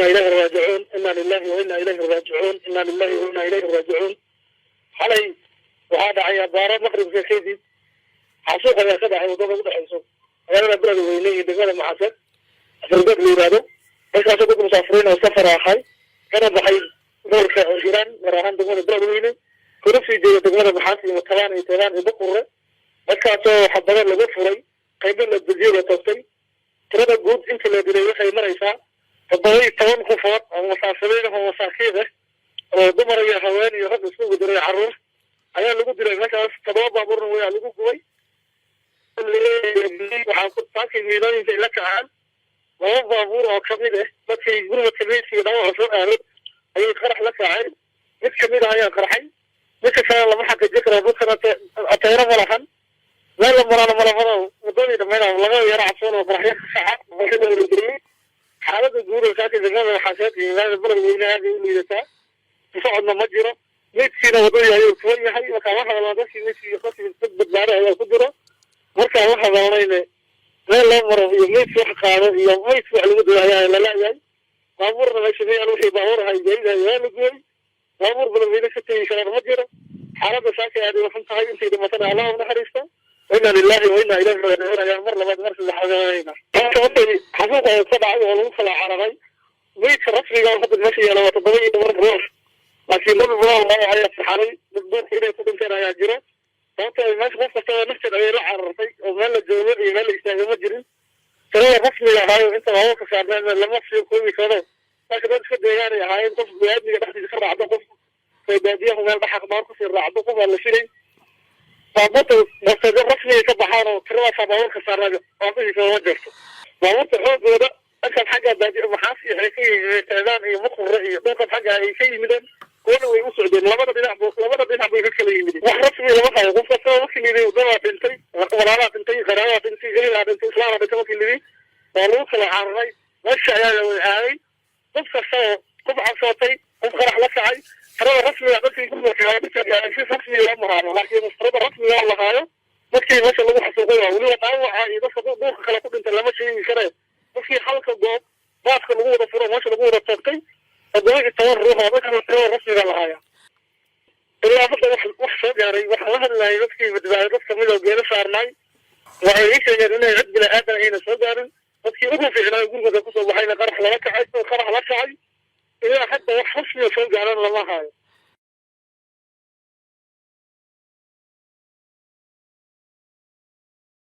Inna ilayhi raajicuun, inna lillahi wa inna ilayhi raajicuun, inna lillahi wa inna ilayhi raajicuun. Xalay waxaa dhacay abaaro maqribka kadib xasuuq ayaa ka dhacay waddada udhexayso magaalada Beledweyne iyo degmada Maxaseed, Afurbeed la yidhaahdo. Markaasoo dad musaafiriin oo safar ahay kana baxay gobolka Hiiraan, gaar ahaan degmada Beledweyne, kuna sii jeeda degmada Maxaas iyo Matabaan iyo Teedaan iyo Buqure. Markaasoo xabado lagu furay, qaybo la dejiyay, la toogtay. Tirada guud inta la dilay waxay maraysaa 17 qofood oo musaafiriin ah oo masaakiin ah, oo dumar iyo haween iyo rag isugu diray, carruur ayaa lagu dilay meeshaas. 7 baabuurna wayaa lagu gubay. Waxaa ku taakay miilooyinka ila kacaan laba baabuur oo kamid ah dadkii gurmadka meydka dhaawaca soo aaday ayay qarax la kaceen. Mid kamid ah ayaa qarxay, midka kale lama xaqiijin karo. Dadkana ateyro ma lahan, meel la maraana malamado, wadadii dhamayna laga yaro cabsoon oo qaraxyo ka kaca la geliyey. Xaalada guud ee saaka degmada Maxaaseed iyo magaalada Beledweyne aad ay u liidataa. Socodna ma jiro, meydkiina wadadii ayuu tuban yahay. Markaan la hadalna dadkii meydkii dadkii dad badbaado ayaa ku jiro. Markaan la hadalnayne meel loo maro iyo meydki wax qaado iyo meydki wax lagu dilo ayaa lala-yahay. Baabuurna meesha ma yaal, wixii baabuur ahay gaaridahay waa la gubay. Baabuur Beledweyne ka tegi karaan ma jiro. Xaaladda saaka aad ay waxun tahay. Intay dhimatana Allah u naxariisto. Inna lillahi wa inna ilayhi raajicuun ayaan mar labaad, mar saddexaad oranayna. Markay xasuuq ay ka dhacay oo lagu kala cararay, meydka rasmiga oo hadda meesha yaala waa 17 ruux, laakiin dad badan oo ayaa farxalay, dad duurka inay ku dhinteen ayaa jiro. Sababto ay meesha qof kastaba nafteed ayay la carartay oo meel la joogo iyo meel la istaago ma jirin. Tirada rasmiga ahaayo inta baabuurka saarneen lama sii koobi karo. Marka dad iska deegaanay ahaayeen, qof aadmiga dhexdiisa ka raacdo, qof baadiyahu meel dhaxaq maar kusii raacdo, qof aan la filay. Baabuurta nafteeda rasmiga ka baxaan oo tiradaasaa baabuurka saarnaa baabuurkiisa ma jirto. Baabuurta xoogooda dhankan xagga baadi Maxaas iyo waxay ka yimideen Teedaan iyo Muqure iyo dhulkan xagga ay ka yimideen, kuwana way u socdeen. Labada dhinac bay ka kala yimideen. Wax rasmi lama hayo. Qof kastaba markii layidhi wadabaa dhintay, walaalaa dhintay, qaraabaa dhintay, ehelaa dhintay, islaamaa dhintay, markii layidhi waa lagu kala cararay. Meesha ayaa la wada aaday, qof kastaba qof cabsootay, qof qarax la kacay. Tirada rasmiga dadkii gurmadka si rasmiga loo maraayo, laakiin tirada rasmiga la haayo dadkii meesha lagu xasuuqay waa weliba dhaawaca iyo dadka duurka kale ku dhintay lama sheegi kare. Dadkii halka goob baaska lagu wada furo, meesha lagu wada toogtay, 17 ruux oo dadkana tirada rasmiga la haya. Ilaa hadda wax soo gaaray, waxaan la hadlayay dadkii badbaaday, dad kamid oo geedo saarnaay. Waxay ii sheegeen inay cid bini aadan ayna soo gaarin. Dadkii ugu fiicnaayo gurmadka kusoo baxayna qarax lala kacay, qarax la kacay. Ilaa hadda wax rasmiga soo gaaran lama hayo.